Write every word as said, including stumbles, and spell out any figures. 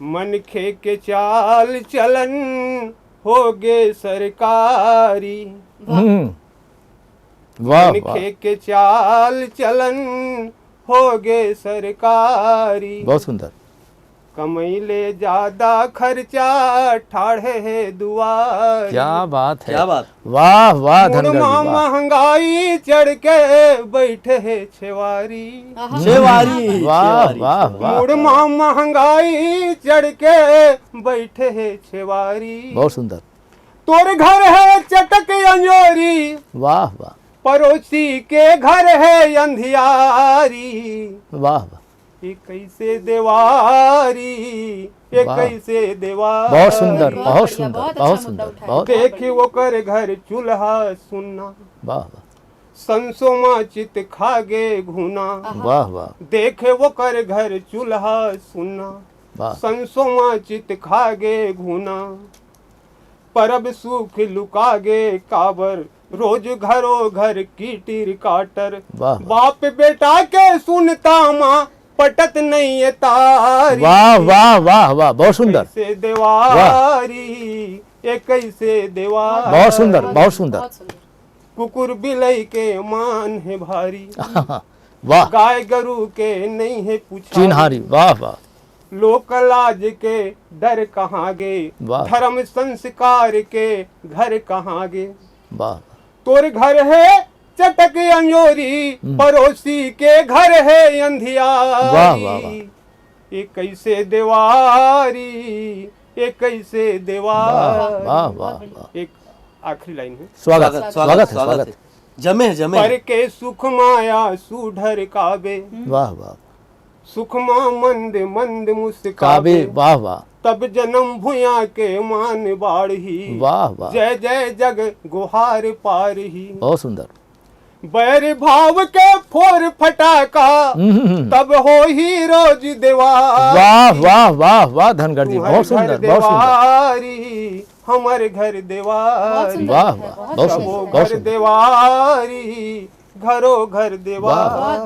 मनखे के चाल चलन होगे सरकारी। हम्म। वाह, वाह। मनखे के चाल चलन होगे सरकारी। बहुत सुंदर। कमई ले ज्यादा खर्चा ठाढ़े हे दुआरी। क्या बात है। क्या बात। वाह, वाह, मुड़ धनगर जी, मा वाह। महंगाई चढ़ के बैठे हे छेवारी। छेवारी। वाह, छेवारी, वाह, छेवारी। वाह। मुड़ मा महंगाई चढ़ के बैठे हे छेवारी। बहुत सुंदर। तोर घर है चटक अंजोरी, वाह, वाह। पड़ोसी के घर है अंधियारी। वाह, वाह। ये कैसे देवारी, ये वाह। कैसे देवारी। बहुत सुंदर, बहुत बहुत बढ़िया, सुंदर, बहुत बहुत अच्छा सुंदर, मुद्दा उठाया। बहुत। देख ओकर घर चूल्हा सुन्ना, वाह, वाह। संसो मा चित खागे घुना। वाह, वाह। देखे ओकर घर चूल्हा सुन्ना, वाह। संसो मा चित खागे घुना। परब सुख लुकागे काबर, रोज घरो घर कीटिर काटर। वाह, वाह। बाप बेटा के सुनता मा पटत नहीं है तारी। वाह, वाह, वाह, वाह, बहुत सुंदर। कैसे देवारी, ये कैसे देवारी। बहुत सुंदर, बहुत सुंदर। बहुत सुंदर। कुकुर बिलई के मान है भारी, वाह। गाय गरु के नहीं है पुछारी। चिन्हारी, वाह, वाह। लोक लाज के डर कहाँ गे, वाह। धर्म संस्कार के घर कहाँ गे। वाह। तोर घर है चटक अंजोरी, हम्म। पड़ोसी के घर है अंधियारी। वाह, वाह, वाह। ये कैसे देवारी, ये कैसे वाह, देवारी। वाह, वाह, वाह। एक आखिरी लाइन है। स्वागत, स्वागत, स्वागत है, स्वागत स्वागत। है। जमे है, जमे है। पर के सुख माया सुधर काबे, वाह, वाह। सुख मा मंद मंद काबे, मुस्काबे। वाह, वाह। तब जन्म भुया के मान बाढ़ही। वाह, वाह। जय जय जग गुहार पारही। बहुत सुंदर। बैर भाव के फोर फटाका, हम्म, हम्म, हम्म। तब होही रोज देवारी। वाह, वाह, वाह, वाह, धनगर जी, तुम्हर बहुत सुंदर, घर बहुत सुंदर। देवारी, हमर घर बहुत देवारी। सुंदर वाह, लिखा है, वाह, बहुत बहुत सुंदर सुंदर, लिखा है। बहुत घर सुंदर। देवारी, घरो घर देवारी। वाह, बहुत